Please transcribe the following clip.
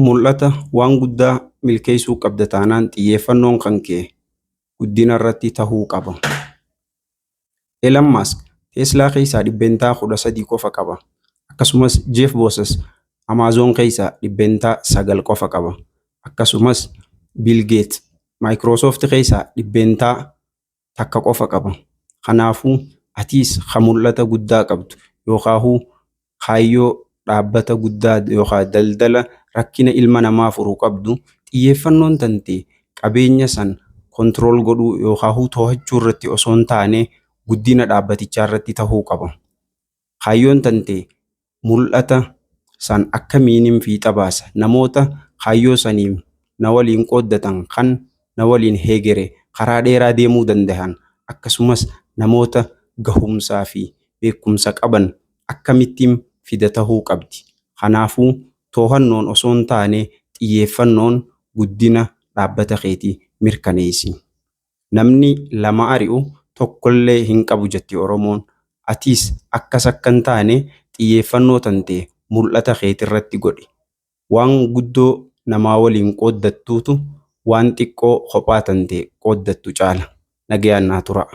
Mul'ata waan guddaa milkeessuu qabda taanaan xiyyeeffannoon kan kee guddina irratti tahuu qaba. Elon Musk Teeslaa keessaa 13% qofa qaba. Akkasumas Jeff Bezos Amazon keessaa 9% qofa qaba. Akkasumas Bill Gates Microsoft keessaa 1% qofa qaba. Kanaafuu atiis ka mul'ata guddaa qabdu yookaahuu kaayyoo dhaabbata guddaa yookaan daldala rakkina ilma namaa furu qabdu, xiyyeeffannoon tantee qabeenya san control godhuu yookaahuu to'achuu irratti osoo hin taane guddina dhaabbatichaa irratti tahuu qaba. Kaayyoon tantee mul'ata san akkamiinin fiixa baasa, namoota kaayyoo saniin na waliin qooddatan, kan na waliin heegere karaa dheeraa deemuu dandahan, akkasumas namoota gahumsaa fi beekumsa qaban akkamittiin fida tahuu qabdi. Kanaafuu toohannoon osoo hin taane xiyyeeffannoon guddina dhaabbata keetii mirkaneessi. Namni lama ari'u tokkollee hin qabu jetti Oromoon. Atiis akkas akka hin taane xiyyeeffannoo tantee mul'ata keetirratti godhi. Waan guddoo namaa waliin qooddattuutu waan xiqqoo kophaa tantee qooddattu caala. Nagayaan naa turaa.